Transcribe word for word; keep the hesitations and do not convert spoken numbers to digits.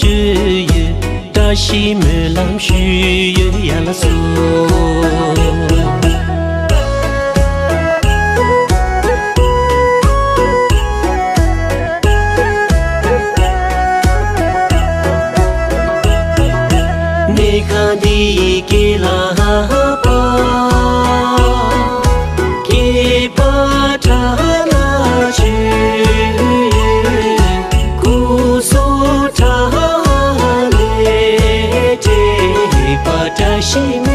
ཞུ་ཡོད། བཀྲ་ཤིས་སྨོན་ལམ་ཞུ་ཡོད་ཡ་ལ་སོ། གནས་ཁང་འདི་ཡི་སྐེད་ལ་པ། སྐྱེས་པ་ཁྲ་ལ་ཆོས་ཡོད། སྐུ་གསུང་ཐང་ལས་འབྲེལ་བ་བཀྲ་ཤིས་